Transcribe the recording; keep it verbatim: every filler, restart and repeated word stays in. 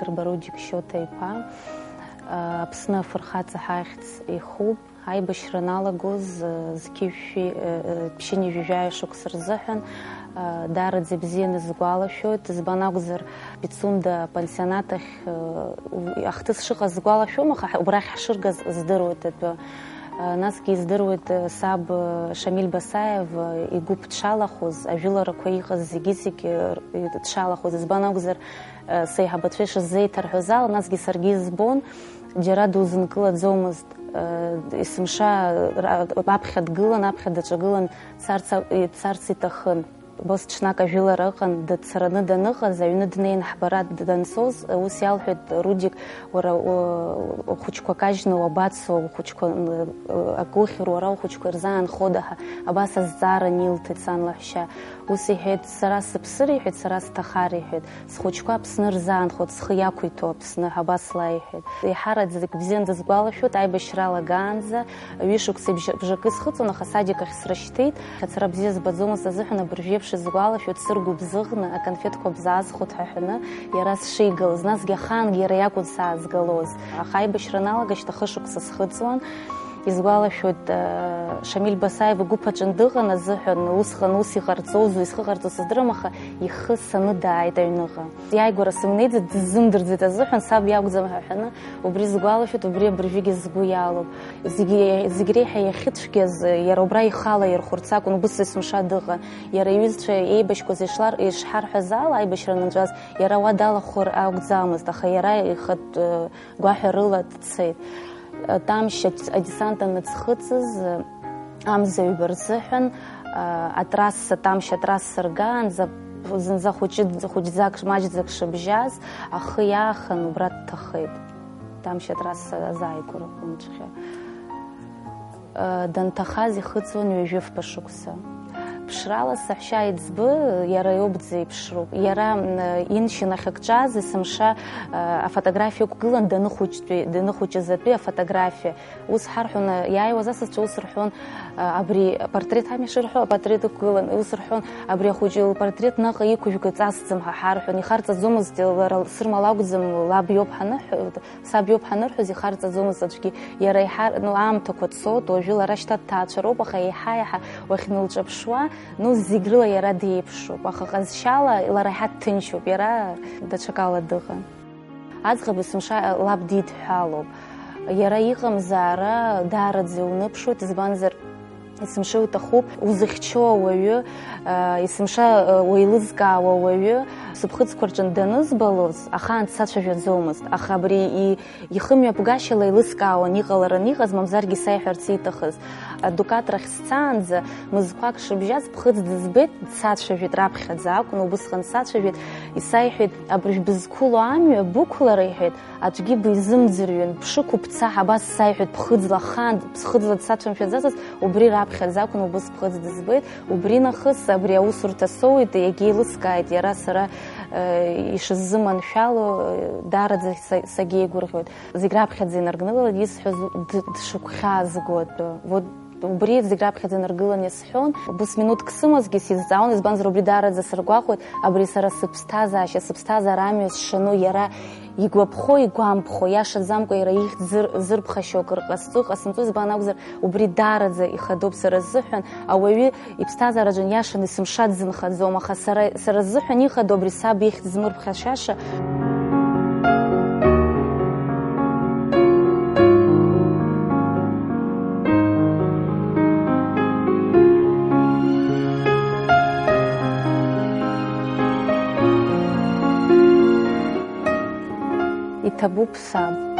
Грбару Џьыкшьоҭа иԥа, Аԥсны афырхаҵа ҳахьӡ ихуп. Аибашьра аналагоз, зқьи жәшәи, ԥшьынҩажәи жәаҩа шықәса рзыҳәан, даараӡа ибзианы сгәалашәоит. Избан акәзар, Пицунда апансионат ахь, ахҭыс шыҟаз сгәалашәом, аха убрахь ҳшыргаз здыруеит атәы. Насгьы издыруеит, саб Шамиль Басаев игәы ԥҽалахоз, ажәыларақәа иҟаз зегьы-зегьы дшалахәыз, избан акәзар, сеиҳабацәа ишысзеиҭарҳәоз ала, насгьы саргьы избон, џьара дузынкылаӡомызт, есымша ра-, аԥхьа дгылан, аԥхьа даҿагылан, дцарц а-, дцарц иҭахын. Убас ҽнак ажәылара ыҟан, дыццараны даныҟаз, аҩны днеин ҳбара данцоз, ус иалҳәеит, Рудик, уара, у-, ухәыҷқәа кажьны уабацо, ухәыҷқәа, ы, акы ухьыр, уара ухәыҷқәа ирзаанхода ҳәа, абас азҵаара нилҭеит сан лаҳәшьа. Ус иҳәеит, сара сыԥсыр, иҳәеит, сара сҭахар, иҳәеит, схәыҷқәа Аԥсны рзаанхоит, схы иақәиҭу Аԥсны, абас ла, иҳәеит. Еиҳараӡак бзианы дысгәалашәоит, аибашьра алагаанӡа, ҩышықәса бжа-, бжакы схыҵуан, аха садик ахь срышьҭит. Ацара бзиа збаӡомызт азыҳәан абыржәеиԥш исгәалашәоит, сыргәыбзыӷны, аконфеҭқәа бзаазхәот ҳәа ҳәаны, иара сшигалаз, насгьы ахаангьы иара иакәын саазгалоз. Аха аибашьра аналагашьҭа хышықәса схыҵуан. Исгәалашәоит, э, Шамиль Басаев игәыԥ аҿы дыҟан азыҳәан, усҟан ус иҟарҵозу, исхы ҟарҵо сыздырам, аха ихы саны дааит аҩныҟа. Иааигәара сымнеиӡеит, дысзымдырӡеит азыҳәан, саб иакәӡам ҳәа ҳәаны, убри сгәалашәоит, убри абыржәгьы сгәы иалоуп. Зегьы, зегь реиҳа иахьыцәгьаз, иара убра ихала ирхәырц акәын, убыс есымша дыҟан. Иара иҩызцәа еибашьқәаз ишлар-, ишҳарҳәаз ала, аибашьра анынҵәаз, иара уа далахәыр акәӡамызт, аха иара ихатә, э, гәаҳәарыла дцеит. Тамшь ади-, адесант аныӡхыҵыз, амза ҩба рзыҳәан, атрасса, Тамшь атрасса ргаанӡа, зынӡа хәыҷы-, хәыҷӡак, маҷӡак шыбжьаз, ахы иаахан, убра дҭахеит. Тамшь атрасса азааигәара аҟынҵәҟьа. Данҭахаз ихыҵуан ҩажәи фба шықәса. Ԥшрала саҳәшьа аиҵбы, иара иоуп дзеиԥшроу. Иара, м, иншьын ахьыкҿаз, есымша, а, афотографиа ықәгылан даныхәыҷтәи, даныхәыҷыз атәи афотографиа. Ус ҳарҳәон, иааиуаз асасцәа ус рҳәон, а, абри апортрет ами шырҳәо, апортрет ықәгылан, ус рҳәон, абри ахәыҷы лпортрет наҟ иқәыжәгац асӡам ҳәа ҳарҳәон, ихарҵаӡомызт лара, сырма лакәӡам, лаб иоуп ҳаныҳәа, Саб иоуп ҳанырҳәоз, ихарҵаӡомызт аӡәгьы. Иара еиҳа, ну, аамҭақәа цоит, уажәы лара шьҭа дҭаацәароуп, аха еиҳа-еиҳа уахьнылҿаԥшуа, ну, зегь рыла иара деиԥшуп, аха ҟазшьала лара еиҳа дҭынчуп, иара даҽакала дыҟан. Аӡӷаб есымша лаб дидҳәалоуп. Иара иҟамзаара даараӡа иуныԥшуеит, избанзар, Есымша иуҭахуп, узыхьчо ауаҩы, а, есымша, а, уеилызкаауа ауаҩы, сыԥхыӡқәа рҿы данызбалоз, ахаан дсацәажәаӡомызт, аха абри и-, ихымҩаԥгашьала еилыскаауан иҟалараны иҟаз, мамзаргьы саиҳәарц ииҭахыз. Адукатрахь сцаанӡа, мызқәак шыбжьаз, ԥхыӡ дызбеит, дсацәажәеит, раԥхьаӡа акәын, убысҟан дсацәажәеит, исаиҳәеит, абыржә бызқәыло амҩа бықәлара, иҳәеит, Аӡәгьы бизымӡырҩын, бшықәыԥца, абас саиҳәеит, ԥхыӡла ахаан, ԥхыӡла дсацәамшәаӡацызт, убри раԥхьаӡа акәын убыс ԥхыӡ дызбеит, убри нахыс абри аусурҭа соуит, иагьеилыскааит иара сара, э, ишысзыманшәало, э, даараӡа са-, сагьеигәырӷьоит. Зегь раԥхьаӡа инаркны лара исҳәаз д-, дшыгәхьаазго атәы. Вот Убри зегь раԥхьаӡа наргылан иасҳәон. Убыс минуҭк сымазгьы сизҵаауан, избанзар, убри даараӡа сыргәаҟуеит, абри сара сыԥсҭазаашьа, сыԥсҭазаара амҩа сшану, иара игәаԥхо, игәамԥхо, иашаӡамкәа иара ихьӡ зыр-, зырԥхашьо акыр ҟасҵо, иҟасымҵо, избан акәзар, убри даараӡа ихадоуп сара сзыҳәан, ауаҩы иԥсҭазаараҿы иашаны есымша дзынхаӡом, аха сара, сара сзыҳәан ихадоу абри саб ихьӡ змырԥхашьаша. Иҭабуп саб.